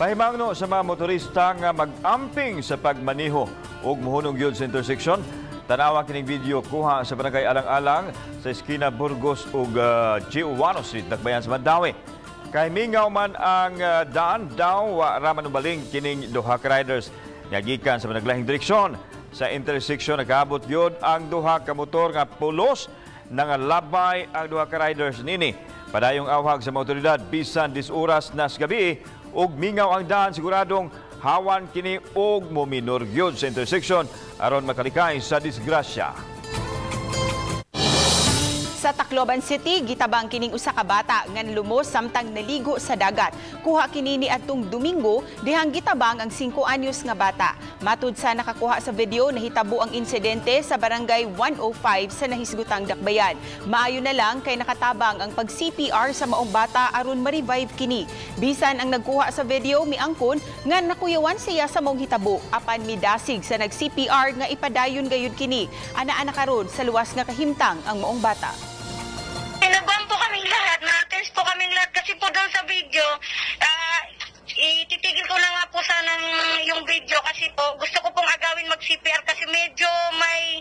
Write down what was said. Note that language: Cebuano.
Pahimangno sa mga motorista nga mag-amping sa pagmaniho ug muhunong gyud sa intersection. Tanawa kining video kuha sa Barangay Alang-Alang sa eskina Burgos ug G. Ouano Street, Dakbayan sa Mandaue. Kay mingaw man ang daan daw, wa ra man ubaling kining duha ka riders nga gikan sa managlahing direksyon. Sa intersection nakaabot gyud ang duha ka motor nga pulos nangalabay ang duha ka riders nini. Padayong awhag sa mga otoridad, bisan 10 oras na sa gabi ug mingaw ang daan, siguradong hawan kini og mominor gyud sa intersection aron makalikay sa disgrasya. Sa Tacloban City, gitabang kining usa ka bata nga nalumos samtang naligo sa dagat. Kuha kini ni adtong Domingo dihang gitabang ang 5 anyos nga bata. Matud sa nakakuha sa video, nahitabo ang insidente sa Barangay 105 sa nahisgutang Dakbayan. Maayo na lang kay nakatabang ang pag-CPR sa maong bata aron ma-revive kini. Bisan ang nagkuha sa video miangkon nga nakuyawan siya sa maong hitabo, apan midasig sa nag-CPR nga ipadayon gayud kini. Ana-ana karon sa luwas nga kahimtang ang maong bata. Kinabahan po kaming lahat, na-tense po kaming lahat kasi po doon sa video, ititigil ko na nga po sana yung video kasi po gusto ko pong agawin mag-CPR kasi medyo may